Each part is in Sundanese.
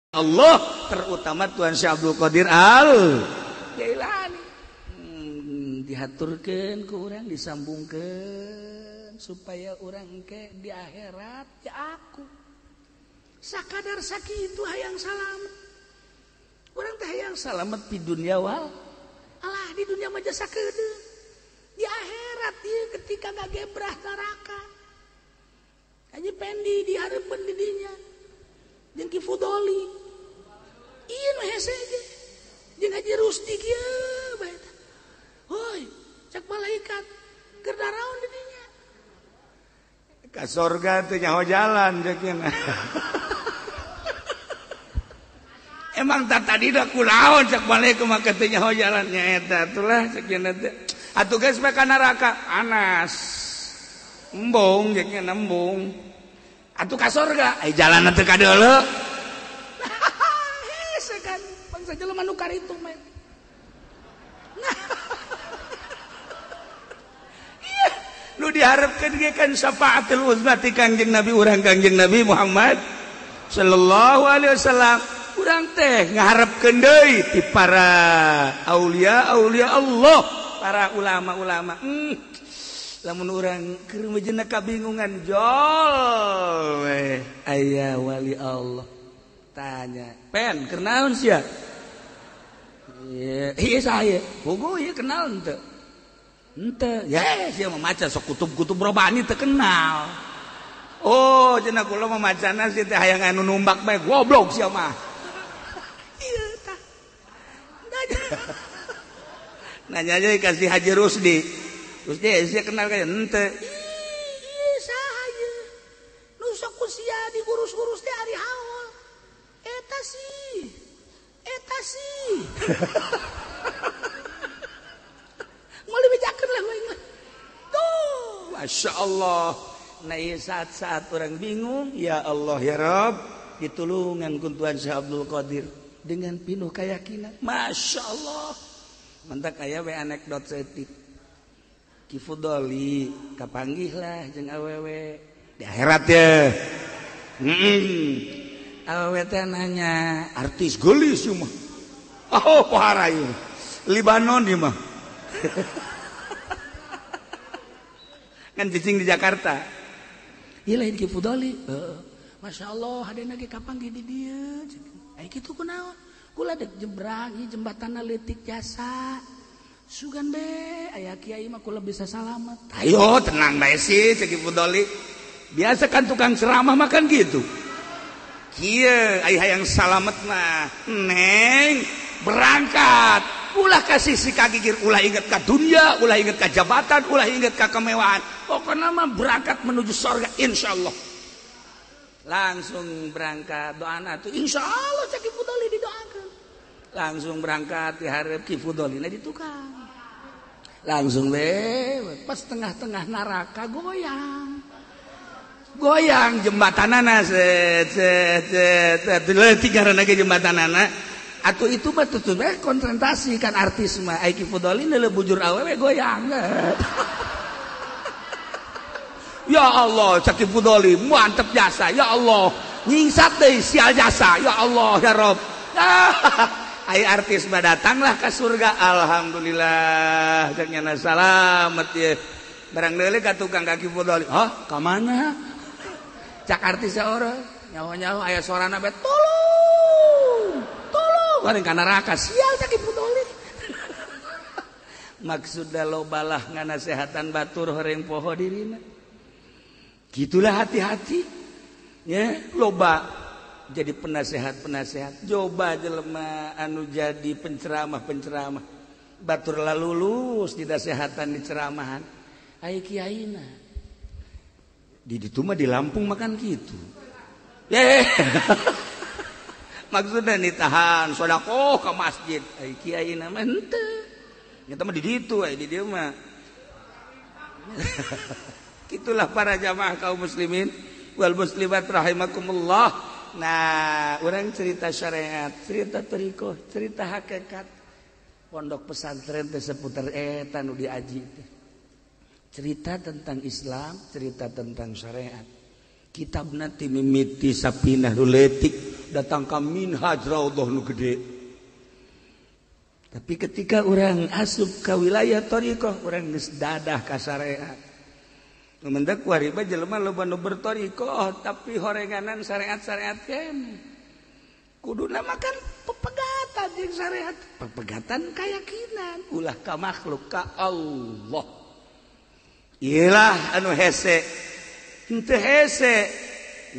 Allah, terutama Tuhan Syekh Abdul Qadir Al Jailani. Dihaturkeun ku urang, disambungkeun supaya urang ke di akhirat ya aku sakadar sakitu hayang salamet. Urang teh hayang salamet di dunia wal alah, di dunia mah jasa kedeung, di akhirat ieu ketika ngagebrah neraka. Haji Pendi dihareupeun di dinya jeung Ki Fudoli. Ieu nu hese ge jeung Haji Rusdi kieu bae tah. Hoi, cak malaikat keur daraon di dinya. Ka sorga teh nyaho jalan ceuk. Emang tak tadi dah kulaon cak malaikat mah teh nyaho jalan nya eta atulah ceuk teh. Atuh geus bae ka neraka anas. Embung ceuk embung. Atuh ka sorga ai jalan teh ka deuleu. Hese kan bangsa jelema nu karitu mah. Nah. Iya, nu diharapkeun ge kan syafaatul uzma ti Kangjeng Nabi urang Kangjeng Nabi Muhammad sallallahu alaihi wasallam. Urang teh ngaharepkeun deui ti para aulia aulia Allah, para ulama-ulama. Lamun urang keur meujeuhna kabingungan jol we aya wali Allah. Tanya, "Pen, keur naon sia?" Iya, iya saya. Bogo ieu kenal henteu? Henteu. Ya, sia mah maca sok kutub-kutub robani teu kenal. Oh, cenah kula mah macana sia teh hayang anu numbak bae, goblok sia mah. Iya tah. Nanya aja kasih Haji Rusdi. Rusdi sia kenal kayak henteu. Ih, saha ieu? Nu sok ku sia diurus-urus teh ari haul. Eta sih. Eta sih. Moal dibejakeun lah aing mah. Tuh, Masya Allah. Nah, saat-saat orang bingung, ya Allah ya Rabb, ditulungan ku Tuhan Syekh Abdul Qadir dengan pinuh keyakinan. Masya Allah. Mantak aya we anekdot saeutik. Ki Fudoli kapanggih lah jeung awewe di akhirat ya. Awewe teh nanya, artis geulis ieu mah. Oh, pohara ieu. Libanon ieu mah. Kan cicing di Jakarta. Ieu lain Ki Fudoli. Heeh. Masya Allah, hadena ge kapanggih di dieu. Ai kitu kunaon? Kula dek jebrang ieu jembatanna leutik jasa. Sugan be aya kiai mah kula bisa salamet. Ayo tenang bae sih cek Ki Fudoli. Biasa kan tukang ceramah makan gitu. Kieu ai hayang salamet mah, neng berangkat. Ulah kasih si kagigir, ulah inget ka dunia, ulah inget ka jabatan, ulah inget ka kemewahan. Pokoknya mah berangkat menuju surga insyaallah. Langsung berangkat doana tuh insyaallah cek Ki Fudoli didoakeun. Langsung berangkat dihareup Ki Fudoli na di tukang. Langsung lewat pas tengah-tengah neraka goyang. Goyang jembatanana set set set leutik ngaranna ge jembatanana. Atuh itu mah tutup konfrontasi kan artis mah ai Ki Fudoli neuleuh bujur awewe goyang. Ya Allah, cek Ki Fudoli mantep jasa, ya Allah. Nyingsat deui sial jasa, ya Allah ya Rob. Ai artis mah datanglah ke surga, alhamdulillah cek nyana salamet ye. Barang deuleu ka tukang ka Ki Fudoli, "Hah, ka mana?" Cak artis saora, nyaho-nyaho aya sorana bae, "Tolong! Tolong!" Bareng ka neraka, sial cak Ki Fudoli. Maksudna lobalah nganasehatan batur horeng poho dirina. Gitulah hati-hati ya, loba jadi penasehat-penasehat, coba jelema anu jadi penceramah-penceramah batur lalulus dinasehatan di ceramahan ai kiaina di ditu mah di Lampung makan gitu ye. Maksudna ditahan sedekah ke masjid ai kiaina mah henteu nyata mah di ditu ai di dieu mah. Itulah para jamaah kaum muslimin wal muslimat rahimakumullah. Nah, orang cerita syariat, cerita thariqah, cerita hakikat. Pondok pesantren teh seputar eta nu diaji teh. Cerita tentang Islam, cerita tentang syariat. Kitabna ti mimiti sapinah nu leutik Datang ka minhaj raudhah nu gede. Tapi ketika orang asup ka wilayah thariqah, orang geus dadah ka syariat. Nu mendak wariba jelema loba nu berthariqah tapi horenganan syariat-syariat keneh. Kuduna makan pepegatan jeung syariat, pepegatan keyakinan ulah ka makhluk ka Allah. Iyalah anu hese. Henteu hese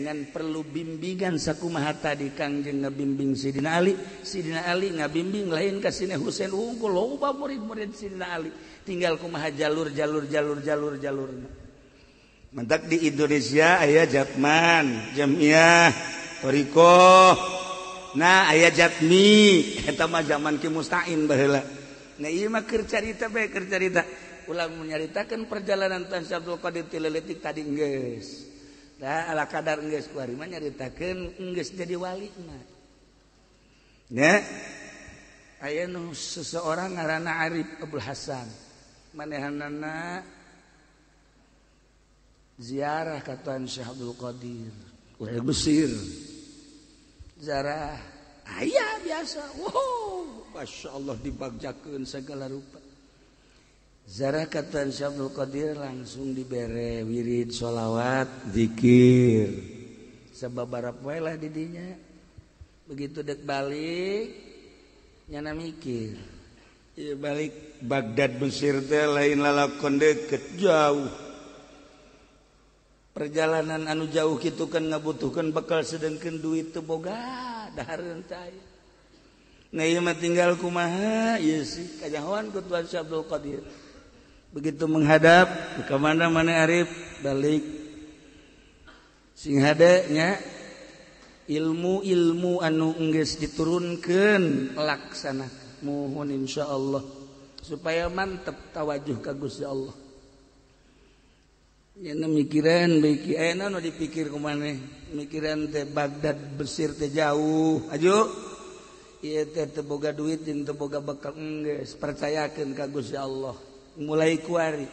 ngan perlu bimbingan sakumaha tadi Kangjeng ngabimbing Sidina Ali, Sidina Ali ngabimbing lain ka Sidina Husain unggul loba murid-murid Sidina Ali. Tinggal kumaha jalur jalur jalur jalur jalurna. Mentak di Indonesia aya Jatman, Jamiah, Thariqah. Nah aya Jatmi eta mah zaman Ki Mustain baheula. Nah ieu mah keur carita bae keur carita. Ulah menyaritakeun perjalanan Tan Syekh Abdul Qadir ti leutik tadi geus. Nah ala kadar geus kuari mah nyaritakeun geus jadi wali mah. Nya aya nu seseorang ngaranna Arif Abdul Hasan. Manehanana ziarah ka Tuan Syekh Abdul Qadir. Urang Mesir. Zarah aya biasa. Wow, Masya Allah dibagjakeun segala rupa. Zarah ka Tuan Syekh Abdul Qadir langsung dibere wirid sholawat zikir. Sababaraha poe lah didinya. Begitu dek balik nyana mikir. Ieu balik Baghdad Mesir teh lain lalakon deket jauh. Perjalanan anu jauh kitu kan ngabutuhkeun bekal sedengkeun duit teu boga dahareun teh aya. Nah ieu mah tinggal kumaha ieu sih kajahoan ku Tuan Syekh Abdul Qadir. Begitu menghadap ke mana-mana Arif balik sing hade nya ilmu-ilmu anu enggeus diturunkeun laksana muhun insyaallah supaya mantep tawajuh ka Gusti Allah. Nya mikiran bae aya nu dipikir ku maneh mikiran teh Baghdad Mesir teh jauh aju ieu teh teu boga duit jeung teu boga bekal enggeus percayakeun ka Gusti Allah mulai kuari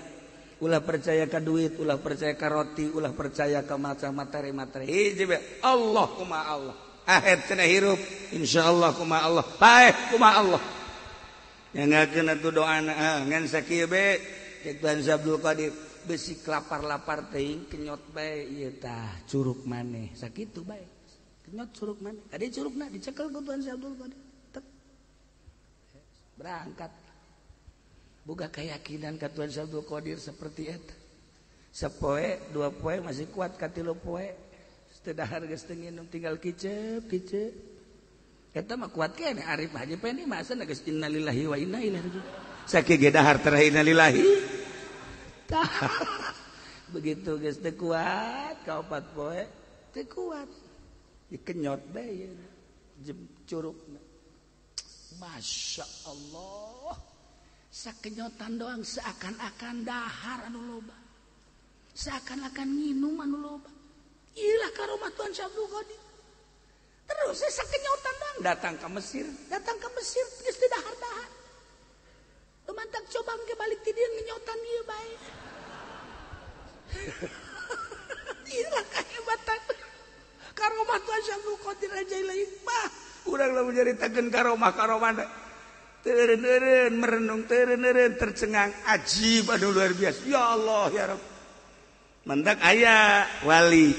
ulah percaya ka duit ulah percaya ka roti ulah percaya ka macam materi-materi hiji bae Allah kumaha Allah akhir cenah hirup insyaallah kumaha Allah paeh kumaha Allah nyangakeun atuh doana ngan sakieu bae cek Tuan Abdul Qadir besi lapar-lapar teuing kenyot bae ieu tah curug maneh sakitu bae kenyot curug maneh ade curugna dicekel ku Tuan Syekh Abdul Qadir tek berangkat boga keyakinan ka Tuan Syekh Abdul Qadir seperti eta sapoe dua poe masih kuat ka tilu poe teu dahar geus teu nginum tinggal kicep kicep eta mah kuat keneh Arif Haji Pendi mah asana geus innalillahi wa inna ilaihi rajiun sakieu ge dahar teh innalillahi. Begitu geus teu kuat ka opat poe teu kuat dikenyot bae curugna. Masya Allah sakenyotan doang seakan-akan dahar anu loba seakan-akan nginum anu loba ilah karomah Tuan Syekh Abdul Qadir. Terus sakenyotan doang datang ke Mesir geus teu dahar-dahar. Lumantak coba ke balik ti dieu ngenyotan ieu bae. Iyalah kehebatan. Karomah Tuan Syekh Abdul Qadir aja lain mah. Urang lamun nyaritakeun karomah-karomah teu eureun-eureun merenung teu eureun-eureun tercengang ajib anu luar biasa. Ya Allah ya Rabb. Mentak aya wali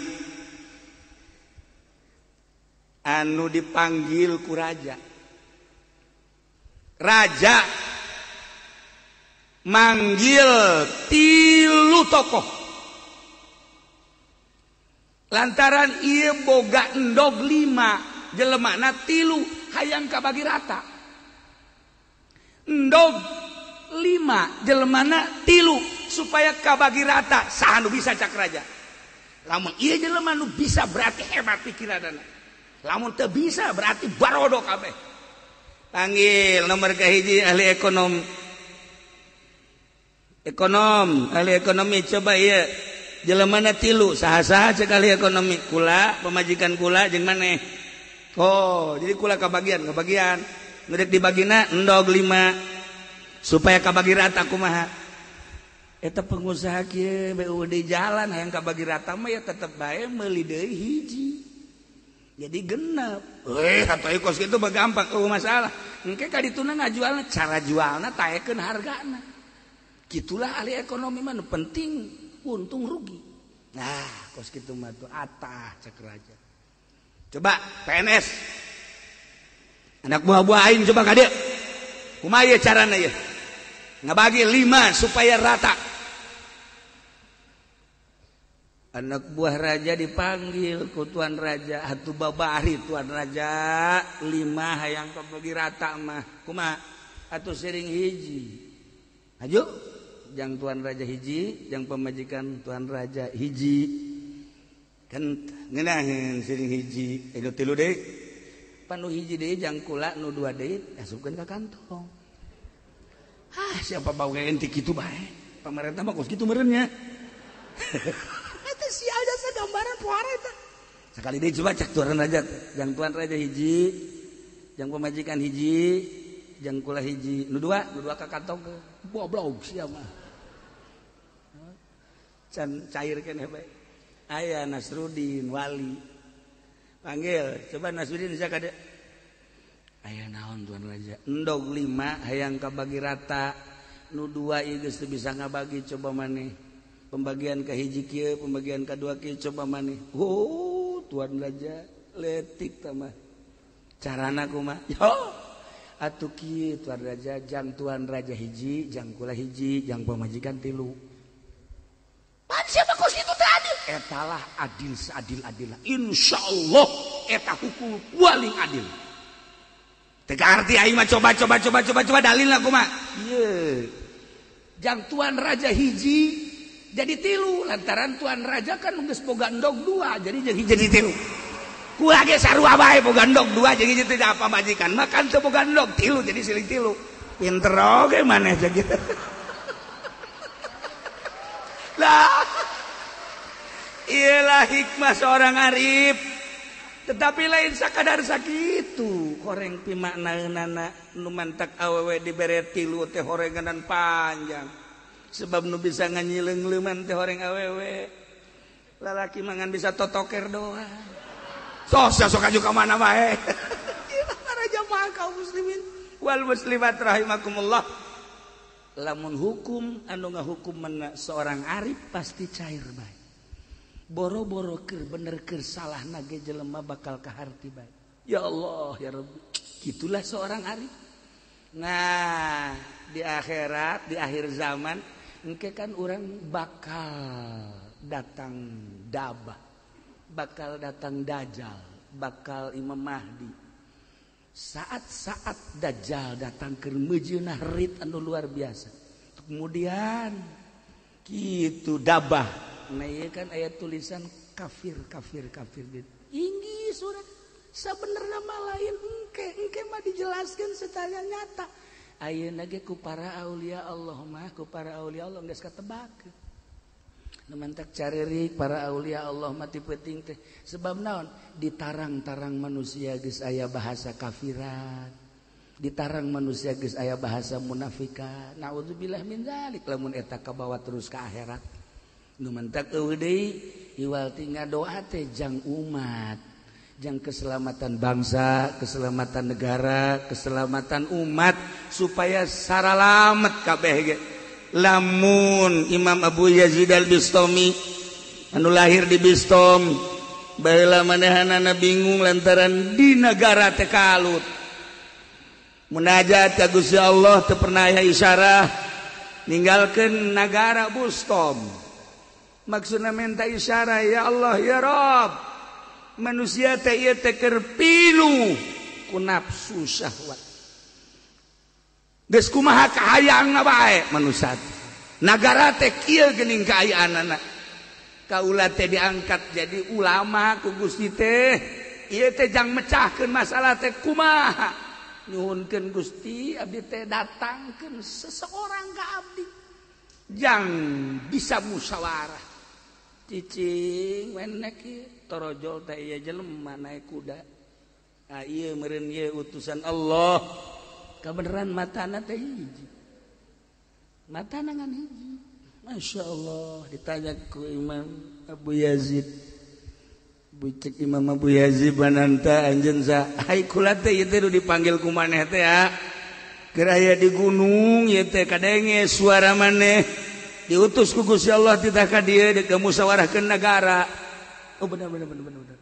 anu dipanggil ku raja. Raja manggil tilu tokoh lantaran ieu boga endog 5 jelemana tilu hayang kabagi rata endog 5 jelemana tilu supaya kabagi rata saha nu bisa cak raja lamun ieu jelema nu bisa berarti hebat pikiranana lamun teu bisa berarti barodo kabeh panggil nomor kahiji ahli ekonom ahli ekonomi coba ieu jelemana tilu saha-saha cek ahli ekonomi kula pemajikan kula jeung maneh oh jadi kula kabagian ngedek dibagina endog 5 supaya kabagi rata kumaha eta pengusaha kieu BUD jalan hayang kabagi rata mah ya tetep bae meuli deui hiji Jadi genep. Atuh kos kitu mah gampang eueuh masalah. Engke ka dituna ngajualna cara jualna taekeun hargana. Kitulah ahli ekonomi mah nu penting untung rugi. Nah, kos kitu mah tuh atah cek raja. Coba PNS. Anak buah-buah aing coba ka dieu. Kumaha ieu carana ieu? Ngabagi 5 supaya rata. Anak buah raja dipanggil ku tuan raja, atuh babari tuan raja 5 hayang kabagi rata mah. Kumaha? Atuh sering hiji. Hayu jang tuan raja hiji, jang pemajikan tuan raja hiji. Kan ngeunaheun sering hiji, nu 3 deui. Pan nu hiji deui jang kula nu 2 deui asupkeun ka kantong. Ah, siapa bau ente kitu bae. Pamarentah mah kos kitu meureun nya. Eta sial jasa gambaran puara eta. Sekali deui coba cek tuan raja, jang tuan raja hiji, jang pemajikan hiji, jang kula hiji, nu 2 ka kantong. Goblok sia mah. Can cair keneh bae. Aya Nasrudin wali. Panggil, coba Nasrudin sia ka dieu. Aya naon tuan raja? Endog 5 hayang kabagi rata. Nu 2 ieu geus teu bisa ngabagi coba maneh. Pembagian ka hiji kieu, pembagian ka 2 kieu coba maneh. Oh, tuan raja letik tah mah. Carana kumaha? Yo. Atuh kieu tuan raja, jang tuan raja hiji, jang kula hiji, jang pamajikan 3. Pan siapa kos kitu teh adil? Eta lah adil seadil-adilna. Insyaallah eta hukum paling adil. Teu arti aing mah coba dalilna kumaha? Ieu. Jang tuan raja hiji jadi 3 lantaran tuan raja kan geus boga endog 2 jadi jadi 3. Kula ge sarua bae boga endog 2 jadi hiji teh apa majikan mah kan teu boga endog 3 jadi siling 3. Pinter oge maneh jadi. Lah. Iyalah hikmah seorang arif. Tetapi lain sakadar sakitu horeng pimaknaeunana nu mantak awewe dibere 3 teh horenganan panjang. Sebab nu bisa nganyileung-leuman teh horeng awewe. Lalaki mangan bisa totoker doang. Sok sok aju ka mana bae. Ieu para jamaah kaum muslimin wal muslimat rahimakumullah. Lamun hukum anu ngahukum mana seorang arif pasti cair bae. Boro-boro keur bener keur salah nage jelema bakal kaharti bae. Ya Allah ya Rabbi. Gitulah seorang arif. Nah, di akhirat, di akhir zaman engke kan orang bakal datang dabah, bakal datang dajjal, bakal Imam Mahdi. Saat-saat dajjal datang keur meujeunnah rit anu luar biasa. Kemudian kitu dabah. Nah iya kan ayat tulisan kafir kafir kafir gitu. Inggi surat sebenarnya mah lain engke mah dijelaskan secara nyata. Ayeuna ge ku para aulia Allah mah ku para aulia Allah geus katebak. Nu mantak caririk para aulia Allah mah ti peuting teh sebab naon ditarang-tarang manusia geus aya bahasa kafiran. Ditarang manusia geus aya bahasa munafikan. Naudzubillah min zalik lamun eta kabawa terus ka akhirat. Nu mantak eueuh deui iwal ti ngadoa teh jang umat, jang keselamatan bangsa, keselamatan negara, keselamatan umat supaya saralamet kabeh ge. Lamun Imam Abu Yazid Al-Bistami anu lahir di Bistom baheula manehanana bingung lantaran di negara teh kalut. Munajat ka Gusti Allah teu pernah aya isyarah ninggalkeun nagara Bustom. Maksudna minta isyarah ya Allah ya Rabb manusia teh ieu teh keur pilu ku nafsu syahwat. Geus kumaha kahayangna bae manusia. Nagara teh kieu geuning kaayaanana. Kaula teh diangkat jadi ulama ku Gusti teh. Ieu teh jang mecahkeun masalah teh kumaha. Nyuhunkeun Gusti abdi teh datangkeun seseorang ka abdi jang bisa musyawarah. Cicing wenek ieu torojol teh ieu jelema naik kuda. Ah ieu meureun ieu utusan Allah. Kabeneran matana teh hiji. Matana ngan hiji. Masya Allah ditanya ku Imam Abu Yazid. Cek Imam Abu Yazid bananta anjeun sa ai kula teh ieu teh dipanggil ku maneh teh ya. Keur aya di gunung ieu teh kadenge suara maneh diutus ku Gusti Allah titah ka dieu deuk musyawarahkeun nagara. Oh bener bener bener bener.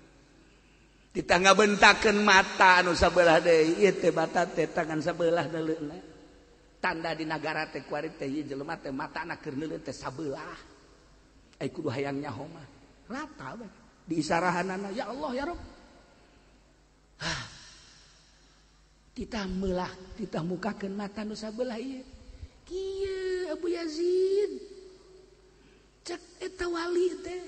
Titah ngabentakeun mata anu sabelah deui ieu teh mata teh tangan sabelah neuleuna. Tanda di nagara teh kuari teh ieu jelema teh matana keur neuleun teh sabelah. Ai kudu hayang nyaho mah rata bae. Di isarahanana ya Allah ya Rabb. Hah. Titah meulah, titah mukakeun mata nu sabelah ieu. Kieu Abu Yazid. Cek eta wali teh.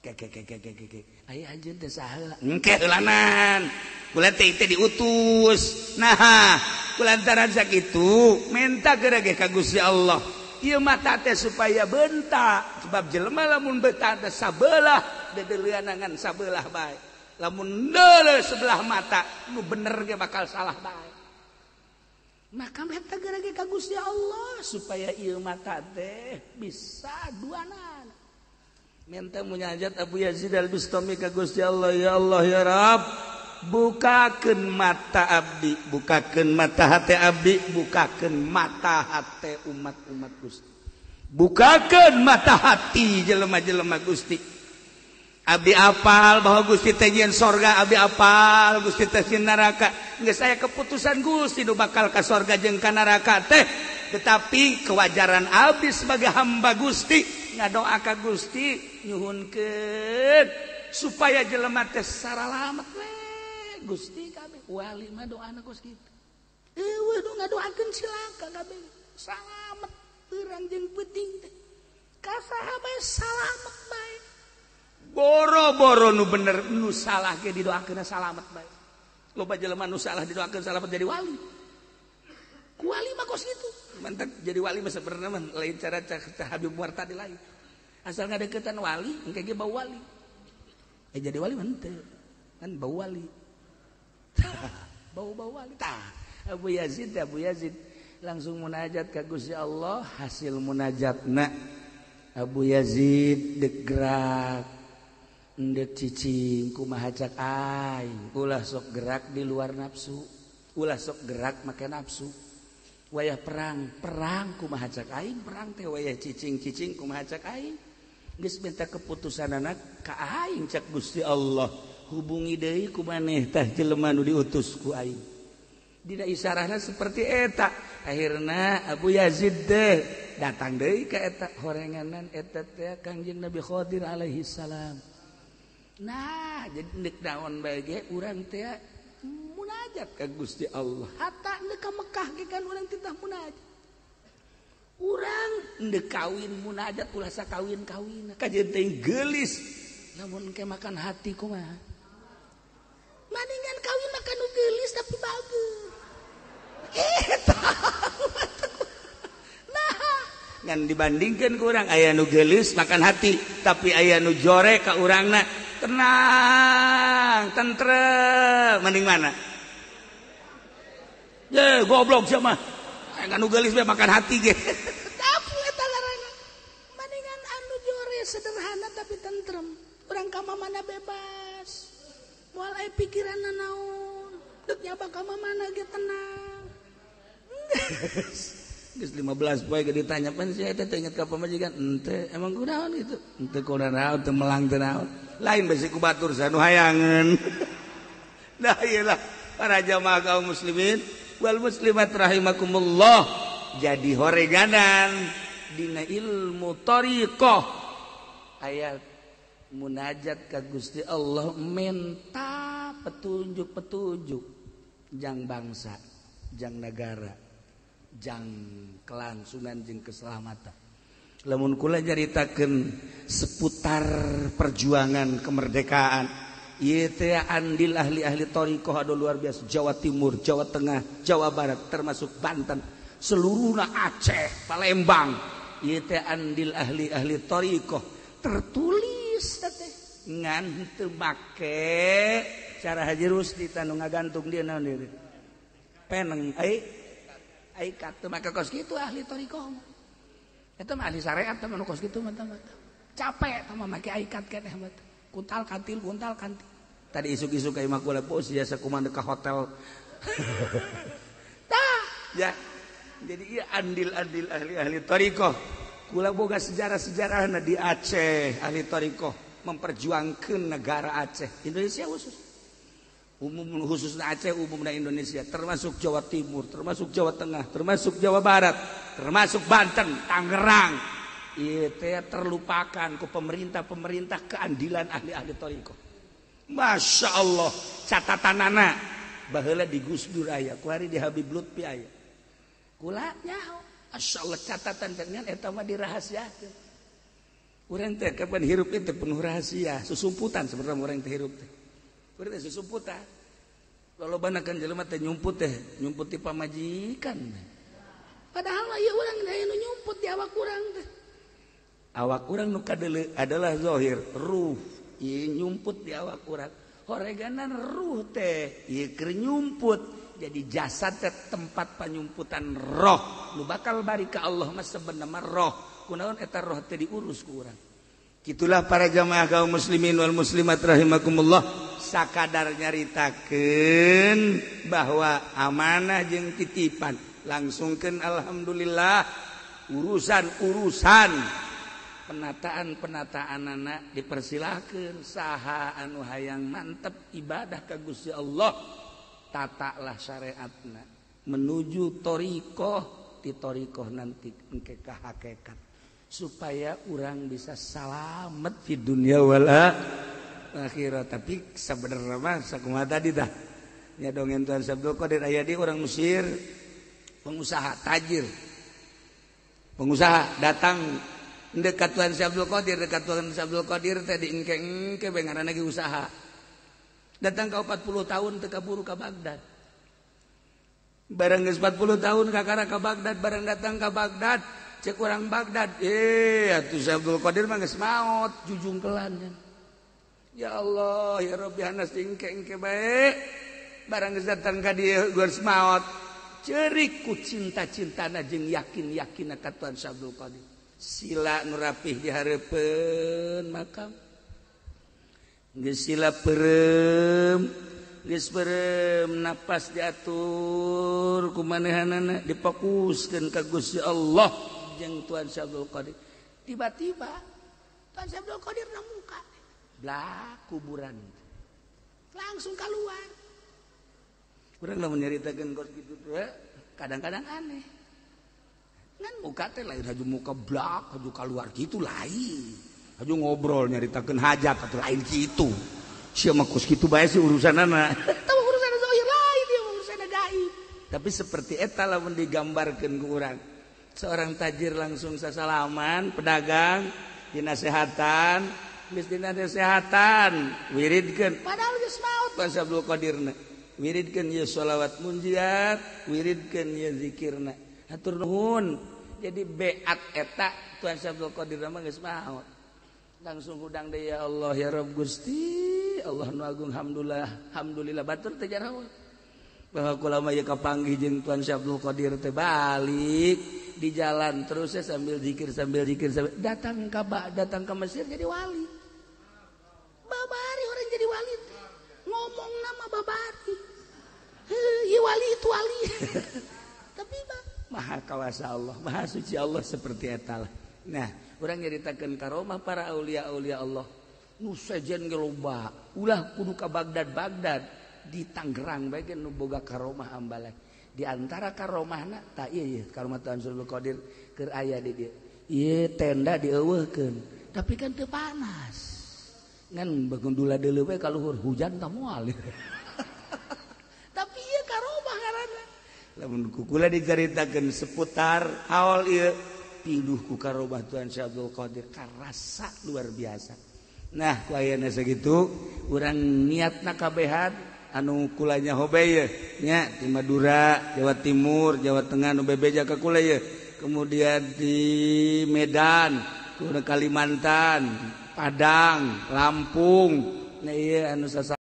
Ke ke ke ke ke ke. Aya anjeun teh saha? Engke heulanan. Kula teh teh diutus. Nah, kulantaran sakitu menta geura ge ka Gusti Allah. Ieu mata teh supaya bentak, sebab jelema lamun bentak teh sabelah dedeuleunangan sabelah bae. Lamun deuleu sebelah mata nu bener ge bakal salah bae. Maka menta geura ge ka Gusti Allah supaya ieu mata teh bisa duanan. Menta munajat Abu Yazid Al-Bustami ka Gusti Allah, ya Allah ya Rabb, bukakeun mata abdi, bukakeun mata hate abdi, bukakeun mata hate umat-umat Gusti. Bukakeun mata hati jelema-jelema Gusti. Abdi apal bahwa Gusti teh nyieun sorga, abdi apal Gusti teh nyieun neraka. Geus aya keputusan Gusti nu bakal ka sorga jeung ka neraka teh. Tetapi kewajaran abdi sebagai hamba Gusti ngadoa ka Gusti nyuhunkeun supaya jelema teh saralamet we. Gusti kabeh wali mah doana kos kitu. Eueuh nu ngadoakeun cilaka kabeh. Salamet urang jeung peuting teh. Ka saha bae salamet bae. Boro-boro nu bener nu salah ge didoakeun salamet bae. Loba jelema nu salah didoakeun salamet jadi wali. Ku wali mah kos kitu. Mantak jadi wali mah sebenarnya mah lain cara Habib Umar tadi lain. Asal ngadeukeutan wali engke ge bau wali. Jadi wali mah henteu. Kan bau wali. Bau-bau wali. Tah, Abu Yazid langsung munajat ka Gusti Allah, hasil munajatna Abu Yazid dek gerak endek cicing kumaha cak aing, ulah sok gerak di luar nafsu, ulah sok gerak make nafsu. Wayah perang, perang kumaha cak aing, perang teh wayah cicing-cicing kumaha cak aing. Geus minta keputusanana ka aing cak Gusti Allah. Hubungi deui ku maneh tah jelema nu diutus ku aing. Dina isarahna seperti eta. Akhirna Abu Yazid teh datang deui ka eta horenganan eta teh Kangjeng Nabi Khadir alaihi salam. Nah, jadi deuk naon bae ge urang teh munajat ka Gusti Allah. Hatta deuk ka Mekah ge kan urang titah munajat. Urang deuk kawin munajat ulah sakawin-kawin. Kajeun teh geulis. Lamun ke makan hati kumaha? Maningan kawin makan nu geulis tapi bagus. Eta. Nah, ngan dibandingkeun ku urang aya nu geulis makan hati, tapi aya nu jore ka urangna tenang, tentrem. Mending mana? Ye, goblok sia mah. Aya nu geulis bae makan hati ge. Tapi eta ngaranna. Maningan anu jore sederhana tapi tentrem. Urang ka mana bebas. Moal aya pikiranna naon. Deuk nyaba ka mana ge tenang. Geus 15 poe ge ditanya pan sia teh inget ka pamajikan henteu emang kunaon kitu. Henteu kunaon teu melang teu naon. Lain besi ku batur sanu hayangeun. Nah ieu lah para jamaah kaum muslimin wal muslimat rahimakumullah. Jadi horeganan dina ilmu thariqah aya munajat ka Gusti Allah menta petunjuk-petunjuk jang bangsa, jang negara, jang kelangsungan jeung keselamatan. Lamun kula nyaritakeun seputar perjuangan kemerdekaan, ieu teh andil ahli-ahli thariqah anu luar biasa, Jawa Timur, Jawa Tengah, Jawa Barat, termasuk Banten, seluruhna Aceh, Palembang, ieu teh andil ahli-ahli thariqah tertulis teh ngan teu make cara Haji Rusdi tanu ngagantung dia naon deui peneng ai ai teu make kos kitu ahli thariqah eta mah ahli syariat teh mah kos kitu mah capek tah mah make aikat keneh mah Kuntal kantil kuntal kantil. Tadi isuk-isuk ka imah kula bos jasa kumaha ka hotel. Tah, ya. Jadi ieu andil-andil ahli-ahli thariqah. Kula boga sejarah-sejarahna di Aceh, ahli thariqah memperjuangkan negara Aceh, Indonesia khusus. Umum khususnya Aceh, umumnya Indonesia, termasuk Jawa Timur, termasuk Jawa Tengah, termasuk Jawa Barat, termasuk Banten, Tangerang. Ieu teh terlupakan ku pemerintah-pemerintah keandilan ahli-ahli thariqah. Masya Allah, catatanana baheula di Gus Dur aya, kuari di Habib Lutfi aya. Kula nyaho, Masya Allah catatan dengan eta mah dirahasiakeun. Urang teh kapan hirup itu penuh rahasia, susumputan sebenarnya urang teh hirup teh. Urang teh susumputan. Lolobana kan jelema teh nyumput ti pamajikan. Padahal mah ieu urang teh nu nyumput di awak urang teh. Awak urang nu kadeuleu adalah zahir, ruh. Ieu nyumput di awak urang. Horeganan ruh teh ieu keur nyumput. Jadi jasad teh tempat panyumputan roh. Nu bakal bari ka Allah mah sebenarnya roh. Kunaon eta roh teh diurus ku urang. Kitulah para jamaah kaum muslimin wal muslimat rahimakumullah. Sakadar nyaritakeun bahwa amanah jeung titipan langsungkeun alhamdulillah urusan-urusan penataan-penataan anak dipersilahkeun saha anu hayang mantep ibadah ka Gusti Allah tatalah syariatna menuju thariqah ti thariqah nanti engke ka hakikat supaya urang bisa salamet di dunia wal akhirat. Tapi sebenarnya mah sakumaha tadi dah nya dongeng Tuan Abdul Qadir aya di orang Mesir pengusaha tajir pengusaha datang dekat Tuan Abdul Qadir, dekat Tuan Abdul Qadir teh diengke-engke bae ngaranna ge usaha. Datang ka 40 tahun teu kaburu ka Baghdad. Barang geus 40 tahun kakara ka Baghdad, barang datang ka Baghdad, cek urang Baghdad, atuh Syekh Abdul Qadir mah geus maot jujungkelan. Ya Allah, ya Rabbi hanas diengke-engke bae. Barang geus datang ka dieu geus maot. Ceurik ku cinta-cintana jeung yakin-yakinna ka Tuan Syekh Abdul Qadir. Sila nu rapih di hareupeun makam. Geus sila peureum, geus peureum napas diatur ku manehanana difokuskeun ka Gusti Allah jeung Tuan Syekh Abdul Qadir. Tiba-tiba Tuan Syekh Abdul Qadir na muka blak kuburan. Langsung keluar. Urang lamun nyaritakeun kos kitu teh kadang-kadang aneh. Ngan muka teh lain haju muka blak haju keluar gitu lain. Haju ngobrol nyaritakeun hajat atau lain gitu. Sia mah kos kitu bae sih urusanana. Tah urusan zahir lain ieu mah urusan gaib. Tapi seperti eta lamun digambarkeun ku urang. Seorang tajir langsung sasalaman, pedagang dinasehatan, geus dinasehatan, wiridkeun. Padahal geus maot Pak Abdul Qadirna. Wiridkeun ieu sholawat munjiat, wiridkeun ieu zikirna. Hatur nuhun. Jadi beat eta Tuan Abdul Qadir mah geus maot. Langsung hudang deui ya Allah ya Rabb Gusti Allah nu agung alhamdulillah alhamdulillah batur teh jarawa. Bahwa kula mah ieu kapanggih jeung Tuan Abdul Qadir teh balik di jalan terus ya sambil zikir sambil datang ka Mesir jadi wali. Babari orang jadi wali teh. Ngomong nama babari. Heuh, ieu wali itu wali. Tapi maha kawasa Allah, maha suci Allah seperti eta lah. Nah, urang nyaritakeun karomah para aulia-aulia Allah. Nu sejen ge loba, ulah kudu ka Baghdad-Baghdad, di Tangerang bae ge nu boga karomah ambalai. Di antara karomahna tah ieu ieu karomah Tuan Abdul Qadir keur aya di dieu. Ieu tenda dieuweuhkeun, tapi kan teu panas. Ngan bagundula deuleu bae ka luhur hujan tah moal. Tapi ieu karomah ngaranna. Lamun kukula dicaritakeun seputar haul ieu piduh ku karomah Tuan Syekh Abdul Qadir karasa luar biasa. Nah, ku ayeuna sakitu urang niatna kabehan anu kulanya hobe ye nya di Madura, Jawa Timur, Jawa Tengah nu bebeja ka kula ye. Kemudian di Medan, kemudian Kalimantan, Padang, Lampung. Nah ieu anu sasa